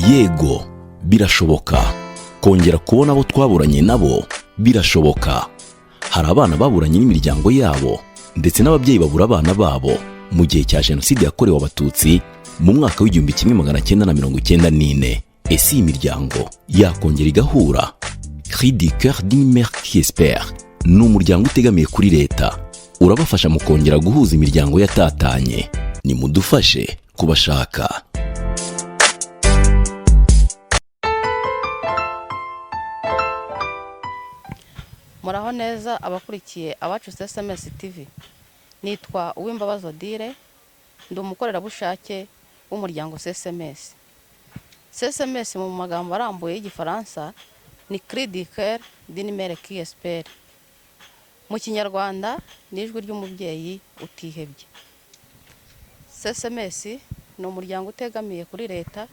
Yego, birashoboka. Kongera kubona abo twaburanye nabo birashoboka. Hari abana baburanye n'imiryango yabo, ndetse n'ababyeyi babura abana babo mu gihe cya Jenoside yakorewe Abatutsi mu mwaka w'1994. Ese iyi miryango yakongera igahura? Cri du Cœur d'une Mère qui Espère ni umuryango utegamiye kuri leta, urabafasha mu kongera guhuza imiryango yatatanye. Nimudufashe kubashaka. Muraho neza abakurikiye Abacu SMS TV. Nitwa Uwimbabazi Odile, ndi umukorerabushake w'umuryango CSMS. CSMS mu magambo arambuye y'Igifaransa ni Cri du Cœur d'une Mère qui Espère. Mu Kinyarwanda ni ijwi ry'umubyeyi utihebye. CSMS ni umuryango utegamiye kuri leta,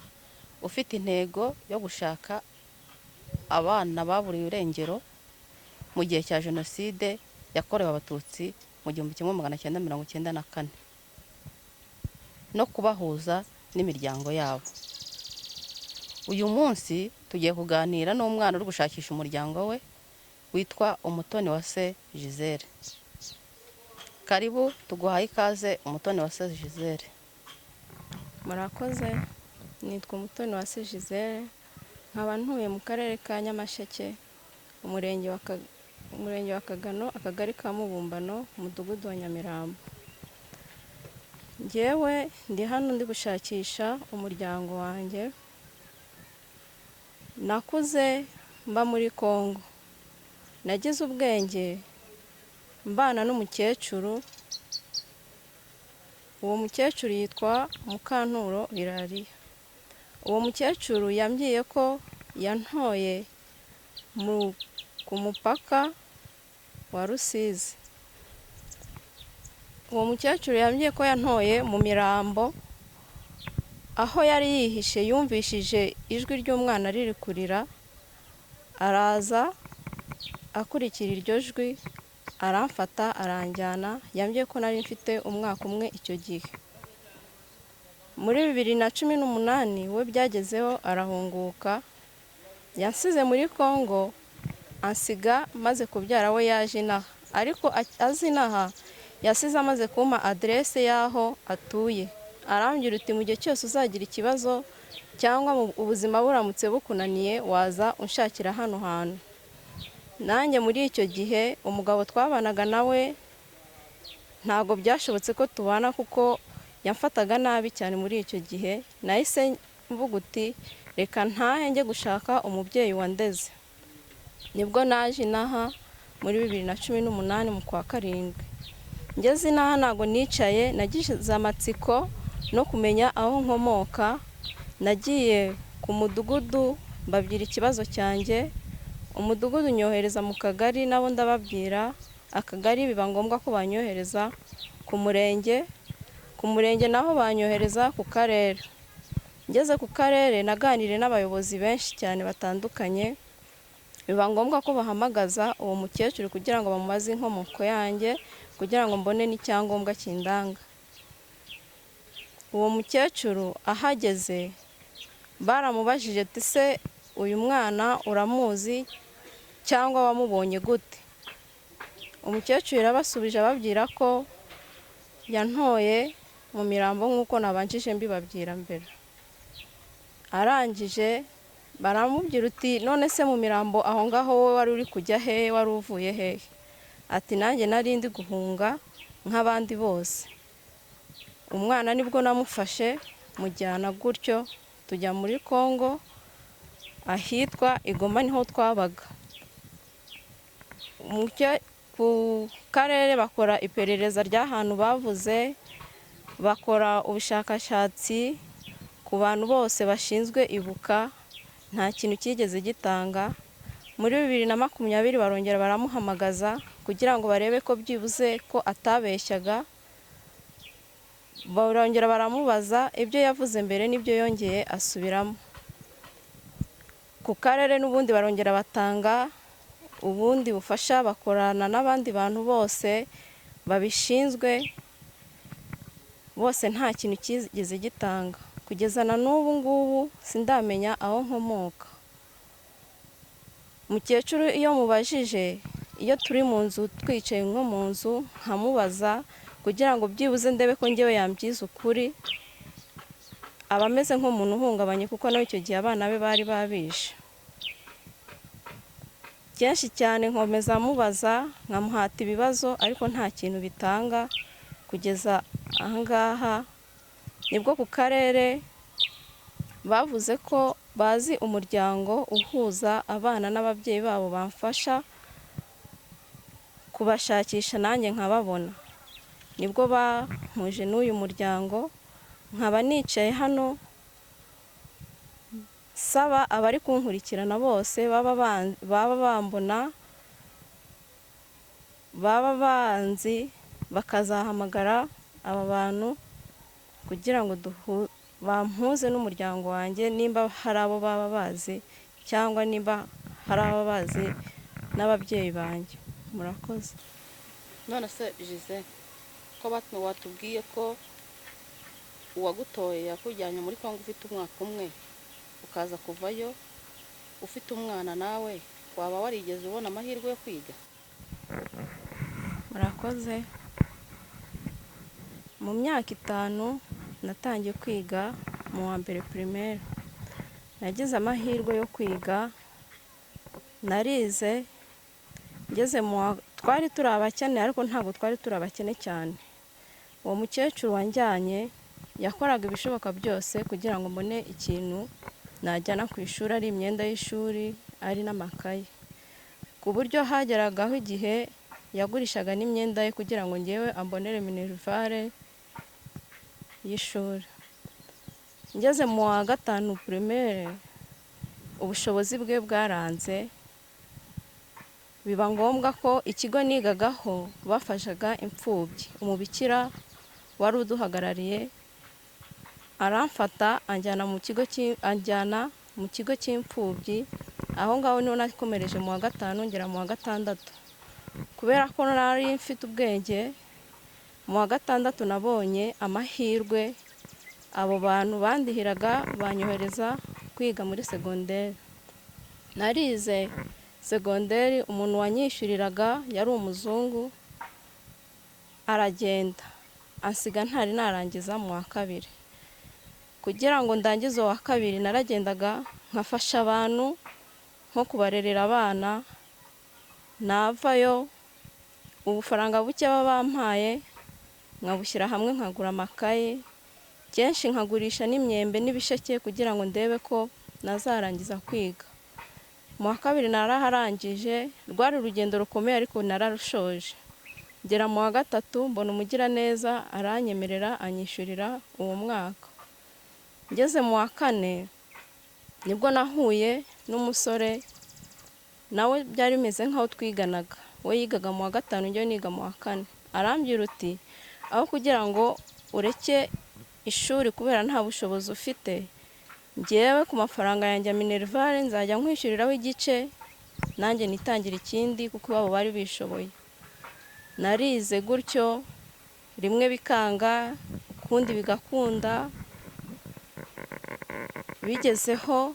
ufite intego yo gushaka abana baburiwe irengero mu gihe cya Jenoside yakorewe Abatutsi mu 1994 no kubahuza n'imiryango yabo. Uyu munsi tugiye kuganira n'umwana uri gushakisha umuryango we witwa Umutoni wa Se Gisele. Karibu, tuguhaye ikaze, Umutoni wa Se Gisele. Murakoze. Nitwa Umutoni wa Se Gisele, nkaba ntuye mu Karere ka Nyamasheke, Umurenge wa Kagano, Akagari ka Mubumbano, Umudugudu wa Nyamirambo. Ngewe ndi hano ndi gushakisha umuryango wanjye. Nakuze mba muri Congo. Nagize ubwenge mbana n'umukecuru. Uwo mukecuru yitwa Mukanturo Hirariya. Uwo mukecuru yambwiye ko yantoye ku mupaka wa Rusizi. Uwo mukecuru yambwiye ko yantoye mu Mirambo, aho yari yihishe. Yumvishije ijwi ry'umwana riri kurira, araza akurikira iryo jwi, aramfata, aranjyana. Yambwiye ko nari mfite umwaka umwe icyo gihe. Muri 2018 we byagezeho arahunguka. Yansize muri Congo, ansiga maze kubyara. We yaje inaha, ariko azi inaha yasize amaze kumpa aderese y'aho atuye. Arambwira uti: "Mu gihe cyose uzagira ikibazo cyangwa ubuzima buramutse bukunaniye, waza unshakira hano hantu." Nanjye muri icyo gihe umugabo twabanaga nawe ntabwo byashobotse ko tubana, kuko yamfataga nabi cyane. Muri icyo gihe nahise mvuga uti: "Reka ntahe njye gushaka umubyeyi wandeze." Nibwo naje inaha muri 2018 mu kwa karindwi. Ngeze inaha ntabwo nicaye, nagize amatsiko no kumenya aho nkomoka. Nagiye ku mudugudu, mbabwira ikibazo cyanjye. Umudugudu nyohereza mu kagari, nabo ndababwira. Akagari biba ngombwa ko banyohereza ku murenge, ku murenge naho banyohereza ku karere. Ngeze ku karere naganiriye n'abayobozi benshi cyane batandukanye, biba ngombwa ko bahamagaza uwo mukecuru kugira ngo bamubaze inkomoko yanjye, kugira ngo mbone n'icyangombwa kindanga. Uwo mukecuru ahageze baramubajije ati: "Se uyu mwana uramuzi cyangwa wamubonye gute?" Umukecuru yarabasubije ababwira ko yantoye mu Mirambo, nk'uko nabanjije mbibabwira mbere. Arangije baramubwira uti: "None se mu Mirambo aho ngaho wowe wari uri kujya hehe? Wari uvuye hehe?" Ati: "Nanjye nari ndi guhunga nk'abandi bose." Umwana nibwo namufashe mujyana gutyo, tujya muri Congo ahitwa i Goma, niho twabaga. Ku karere bakora iperereza ry'ahantu bavuze, bakora ubushakashatsi ku bantu bose bashinzwe ibuka, nta kintu cyigeze gitanga. Muri 2020 barongera baramuhamagaza kugira ngo barebe ko byibuze ko atabeshyaga. Barongera baramubaza ibyo yavuze mbere n'ibyo yongeye asubiramo. Ku karere n'ubundi barongera batanga ubundi bufasha, bakorana n'abandi bantu bose babishinzwe bose, nta kintu cyigeze gitanga. Kugeza na n'ubu ngubu sindamenya aho nkomoka. Mukecuru iyo mubajije, iyo turi mu nzu twicaye nko mu nzu, nkamubaza kugira ngo byibuze ndebe ko ngewe yambyiza ukuri, aba ameze nk'umuntu uhungabanye kuko nawe icyo gihe abana be bari babishe. Kenshi cyane nkomeza mubaza, nkamuhata ibibazo, ariko nta kintu bitanga. Kugeza ahangaha nibwo ku karere bavuze ko bazi umuryango uhuza abana n'ababyeyi babo, bamfasha kubashakisha nanjye nkababona. Nibwo bampuje n'uyu muryango, nkaba nicaye hano saba abari kunkurikirana bose baba bambona, baba banzi, bakazahamagara aba bantu kugira ngo bampuze n'umuryango wanjye, nimba hari abo baba bazi cyangwa nimba hari abo bazi n'ababyeyi banjye. Murakoze. None se Jize, ko watubwiye ko uwagutoye yakujyanye muri Kongo ufite umwaka umwe, ukaza kuvayo ufite umwana, nawe waba warigeze ubona amahirwe yo kwiga? Murakoze. Mu myaka 5 natangiye kwiga mu wa mbere primaire, nagize amahirwe yo kwiga, narize ngeze mu twari turi abakene, ariko ntabwo twari turi abakene cyane. Uwo mukecuru wanjyanye yakoraga ibishoboka byose kugira ngo mbone ikintu najyana ku ishuri, ari imyenda y'ishuri, ari n'amakaye, ku buryo hageragaho igihe yagurishaga n'imyenda ye kugira ngo ngewe ambonere minerivare y'ishuri. Ngeze mu wa 5 primaire, ubushobozi bwe bwaranze, biba ngombwa ko ikigo nigagaho bafashaga imfubyi, umubikira wari uduhagarariye aramfata anjyana mu kigo cy'imfubyi. Aho ngaho niho nakomereje mu wa 5 ngera mu wa 6. Kubera ko nari mfite ubwenge, mu wa 6 nabonye amahirwe, abo bantu bandihiraga banyohereza kwiga muri segonderi. Narize segonderi, umuntu wanyishyuriraga yari umuzungu, aragenda ansiga ntari narangiza mu wa 2. Kugira ngo ndangize uwa 2 naragendaga nkafasha abantu nko kubarerera abana, navayo ubufaranga buke baba bampaye nkabushyira hamwe nkagura amakaye, kenshi nkagurisha n'imyembe n'ibisheke kugira ngo ndebe ko nazarangiza kwiga. Mu wa 2 naraharangije, rwari urugendo rukomeye ariko nararushoje. Ngera mu wa 3 mbona umugiraneza aranyemerera anyishyurira uwo mwaka. Ngeze mu wa 4 nibwo nahuye n'umusore, nawe byari bimeze nkaho twiganaga, we yigaga mu wa 5 njyewe niga mu wa 4. Arambwira uti aho kugira ngo ureke ishuri kubera nta bushobozi ufite, ngewe ku mafaranga yanjye ya minerivare nzajya nkwishyuriraho igice, nanjye nitangira ikindi, kuko iwabo bari bishoboye. Narize gutyo, rimwe bikanga ukundi bigakunda, bigezeho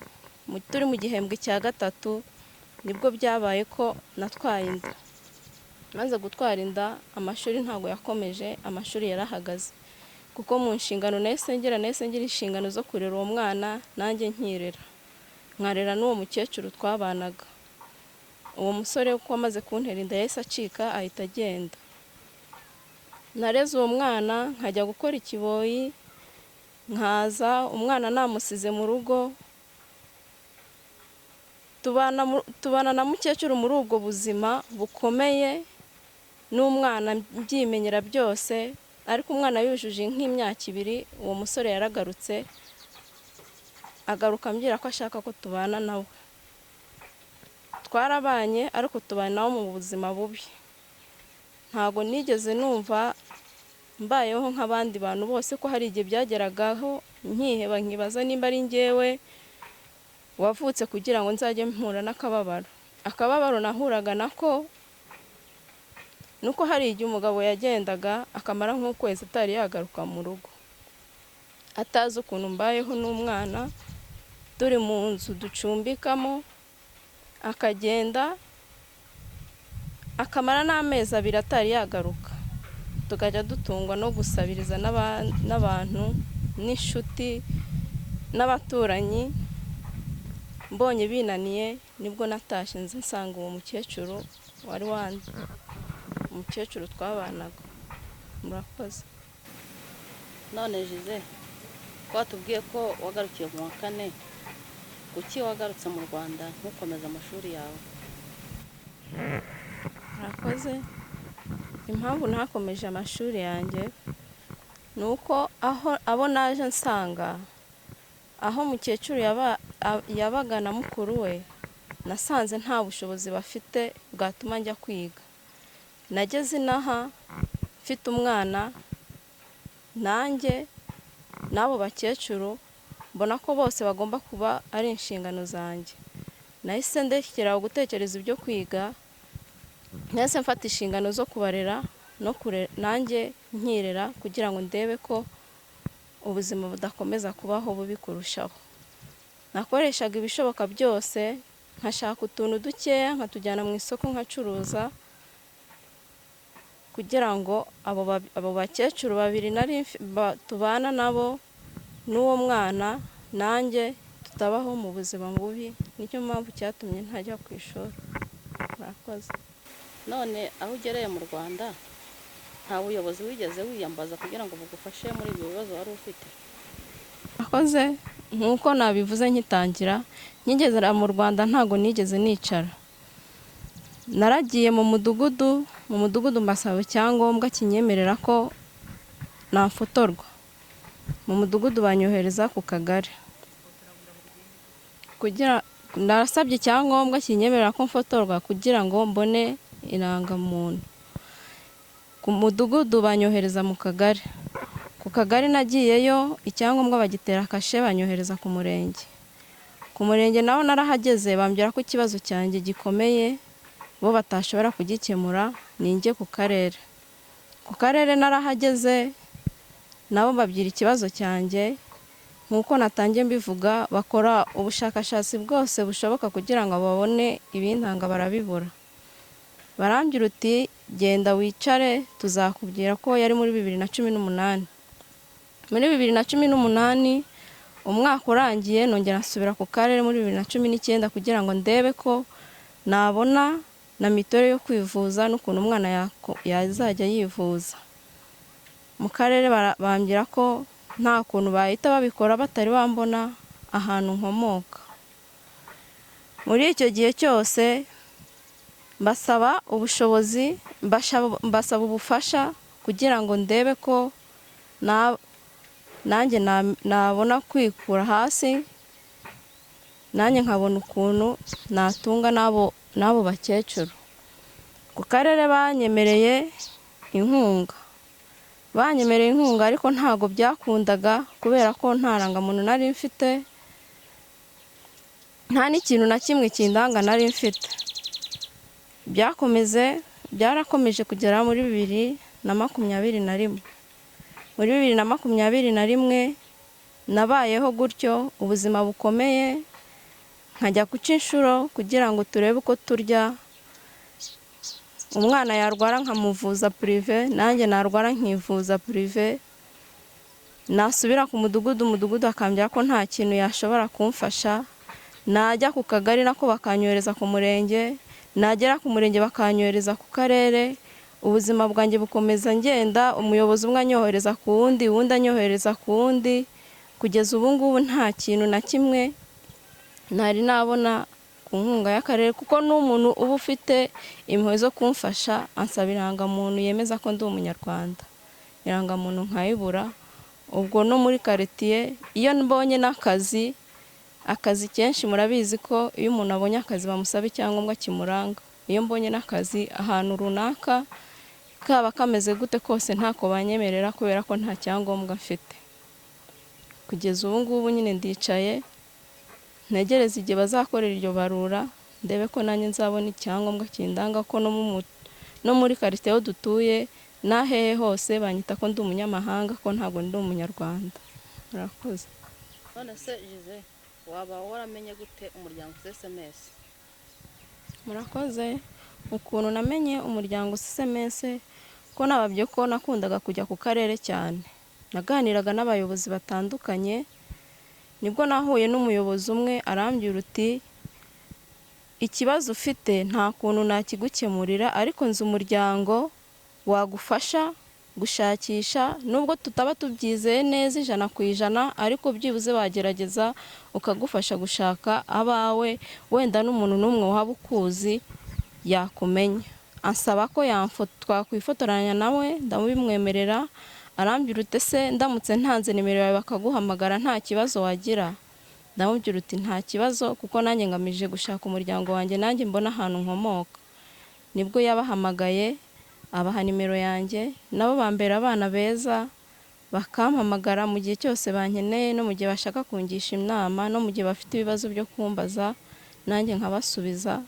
turi mu gihembwe cya 3 nibwo byabaye ko natwaye inda. Maze gutwara inda, amashuri ntabwo yakomeje, amashuri yarahagaze, kuko mu nshingano nahise ngira inshingano zo kurera uwo mwana, nanjye nkirera, nkarera n'uwo mukecuru twabanaga. Uwo musore uko amaze kuntera inda yahise acika ahita agenda. Nareze uwo mwana nkajya gukora ikiboyi, nkaza umwana namusize mu rugo, tubana na mukecuru muri ubwo buzima bukomeye, n'umwana mbyimenyera byose. Ariko umwana yujuje nk'imyaka 2, uwo musore yaragarutse, agaruka ambwira ko ashaka ko tubana nawe. Twarabanye ariko tubana nawe mu buzima bubi. Ntago nigeze numva mbayeho nk'abandi bantu bose, ko hari igihe byageragaho nkiheba nkibaza nimba ari njyewe wavutse kugira ngo nzajye mpura n'akababaro. Akababaro nahuraga nako nuko hari igihe umugabo yagendaga akamara nk'ukwezi atari yagaruka mu rugo. Atazi ukuntu mbayeho n'umwana, turi mu nzu ducumbikamo, akagenda akamara n'amezi 2 atari yagaruka, tukajya dutungwa no gusabiriza n'abantu n'inshuti n'abaturanyi. Mbonye binaniye nibwo natashye nze nsanga uwo mukecuru wari wanze, umukecuru twabanaga. Murakoze. None Jize, ko watubwiye ko wagarukiye mu wa 4, kuki wagarutse mu Rwanda ntukomeze amashuri yawe? Murakoze. Impamvu ntakomeje amashuri yanjye ni uko aho abo naje nsanga, aho mukecuru yabaga na mukuru we, nasanze nta bushobozi bafite bwatuma njya kwiga. Nageze inaha mfite umwana, nanjye n'abo bakecuru mbona ko bose bagomba kuba ari inshingano zanjye. Nahise ndekera gutekereza ibyo kwiga, nahise mfata inshingano zo kubarera no nanjye nkirera, kugira ngo ndebe ko ubuzima budakomeza kubaho bubi kurushaho. Nakoreshaga ibishoboka byose, nkashaka utuntu dukeya nkatujyana mu isoko nkacuruza, kugira ngo abo bakecuru babiri nari tubana nabo n'uwo mwana nanjye tutabaho mu buzima bubi. Nicyo mpamvu cyatumye ntajya ku ishuri. Murakoze. None aho ugereye mu Rwanda nta buyobozi wigeze wiyambaza kugira ngo bugufashe muri ibyo bibazo wari ufite? Murakoze. Nk'uko nabivuze nkitangira, nkigeze mu Rwanda ntago nigeze nicara. Naragiye mu mudugudu, mu mudugudu mbasaba icyangombwa kinyemerera ko nafotorwa. Mu mudugudu banyohereza ku kagari. Kugira narasabye icyangombwa kinyemerera ko mfotorwa kugira ngo mbone irangamuntu. Ku mudugudu banyohereza mu kagari. Ku kagari nagiyeyo icyangombwa bagitera kashe banyohereza ku murenge. Ku murenge naho narahageze bambwira ko ikibazo cyanjye gikomeye bo batashobora kugikemura, ninjye ku karere. Ku karere narahageze nabo babwira ikibazo cyanjye, nkuko natangiye mbivuga, bakora ubushakashatsi bwose bushoboka kugira ngo babone ibintanga barabibura. Barambwira uti genda wicare tuzakubwira, ko yari muri 2018. Muri 2018 umwaka urangiye nongera nsubira ku karere muri 2019 kugira ngo ndebe ko nabona na mituweli yo kwivuza n'ukuntu umwana yazajya yivuza. Mu karere bambwira ko nta kuntu bahita babikora batari bambona ahantu nkomoka. Muri icyo gihe cyose mbasaba ubushobozi, mbasaba ubufasha kugira ngo ndebe ko nanjye nabona kwikura hasi, nanjye nkabona ukuntu natunga n'abo bakecuru. Ku karere banyemereye inkunga, banyemereye inkunga ariko ntago byakundaga kubera ko nta rangamuntu nari mfite, nta n'ikintu na kimwe kindanga nari mfite. Byarakomeje kugera muri 2021. Muri 2021 nabayeho gutyo ubuzima bukomeye, nkajya guca inshuro kugira ngo turebe uko turya. Umwana yarwara nkamuvuza prive, nanjye narwara nkivuza prive. Nasubira ku mudugudu, umudugudu akambwira ko nta kintu yashobora kumfasha. Najya ku kagari nako bakanyohereza ku murenge, nagera ku murenge bakanyohereza ku karere. Ubuzima bwanjye bukomeza ngenda, umuyobozi umwe anyohereza ku wundi, uwundi anyohereza ku wundi, kugeza ubu ngubu nta kintu na kimwe ntari nabona ku nkunga y'akarere, kuko n'umuntu uba ufite impuhwe zo kumfasha ansaba irangamuntu yemeza ko ndi umunyarwanda, irangamuntu nkayibura. Ubwo no muri quartier iyo mbonye n'akazi, akazi kenshi murabizi ko iyo umuntu abonye akazi bamusaba icyangombwa kimuranga. Iyo mbonye n'akazi ahantu runaka kaba kameze gute kose ntako banyemerera kubera ko nta cyangombwa mfite. Kugeza ubu ngubu nyine ndicaye ntegereza igihe bazakorera iryo barura, ndebe ko nanjye nzabona icyangombwa kindanga, ko no muri quartier aho dutuye n'ahehe hose banyita ko ndi umunyamahanga, ko ntabwo ndi umunyarwanda. Murakoze. None se Gisele, waba waramenye gute umuryango CSMS? Murakoze. Ukuntu namenye umuryango CSMS, ko nababye ko nakundaga kujya ku karere cyane, naganiraga n'abayobozi batandukanye, nibwo nahuye n'umuyobozi umwe arambwira uti: "Ikibazo ufite nta kuntu nakigukemurira, ariko nzi umuryango wagufasha gushakisha, nubwo tutaba tubyizeye neza 100%, ariko byibuze wagerageza ukagufasha gushaka abawe, wenda n'umuntu n'umwe waba ukuzi yakumenya." Ansaba ko twakwifotoranya nawe, ndabimwemerera. Arambwira uti: "Ese ndamutse ntanze nimero yawe bakaguhamagara nta kibazo wagira?" Ndamubwira uti: "Nta kibazo, kuko nanjye ngamije gushaka umuryango wanjye, nanjye mbona ahantu nkomoka." Nibwo yabahamagaye abaha nimero yanjye, nabo bambera abana beza, bakampamagara mu gihe cyose bankeneye, no mu gihe bashaka kungisha inama, no mu gihe bafite ibibazo byo kumbaza, nanjye nkabasubiza.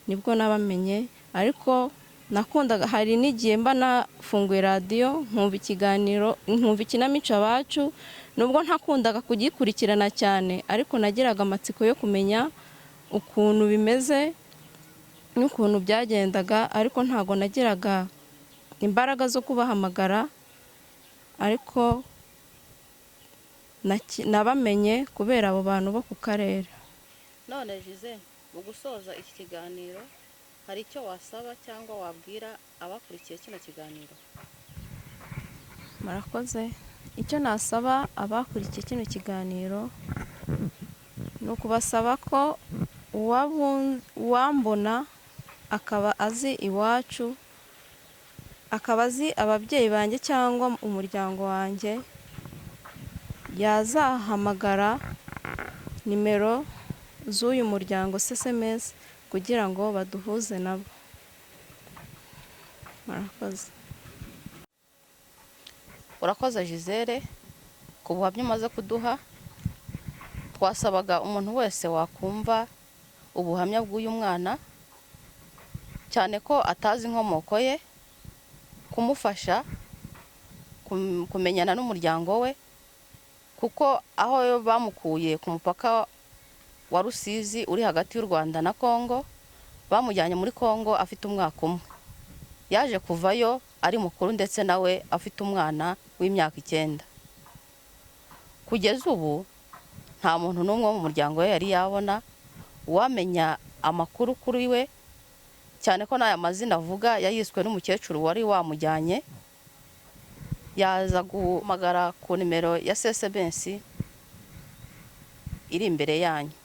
Nibwo nabamenye. Ariko nakundaga, hari n'igihe mba nafunguye radiyo nkumva ikiganiro, nkumva ikinamico Abacu. Nubwo ntakundaga kugikurikirana cyane, ariko nagiraga amatsiko yo kumenya ukuntu bimeze n'ukuntu byagendaga, ariko ntabwo nagiraga imbaraga zo kubahamagara. Ariko nabamenye kubera abo bantu bo ku karere. None Gisele, mu gusoza iki kiganiro, hari icyo wasaba cyangwa wabwira abakurikiye kino kiganiro? Murakoze. Icyo nasaba abakurikiye kino kiganiro ni ukubasaba ko uwambona akaba azi iwacu, akaba azi ababyeyi banjye cyangwa umuryango wanjye, yazahamagara nimero z'uyu muryango CSMS kugira ngo baduhuze nabo. Murakoze. Urakoze Gisele ku buhamya umaze kuduha. Twasabaga umuntu wese wakumva ubuhamya bw'uyu mwana, cyane ko atazi inkomoko ye, kumufasha kumenyana n'umuryango we, kuko aho bamukuye ku mupaka wa Rusizi uri hagati y'u Rwanda na Kongo, bamujyanye muri Kongo afite umwaka umwe, yaje kuvayo ari mukuru, ndetse nawe afite umwana w'imyaka 9. Kugeza ubu nta muntu n'umwe wo mu muryango we yari yabona. Uwamenya amakuru kuri we, cyane ko n'aya mazina avuga yayiswe n'umukecuru wari wamujyanye, yaza guhamagara ku nimero ya CSMS iri imbere yanyu.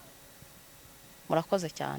Murakoze cyane.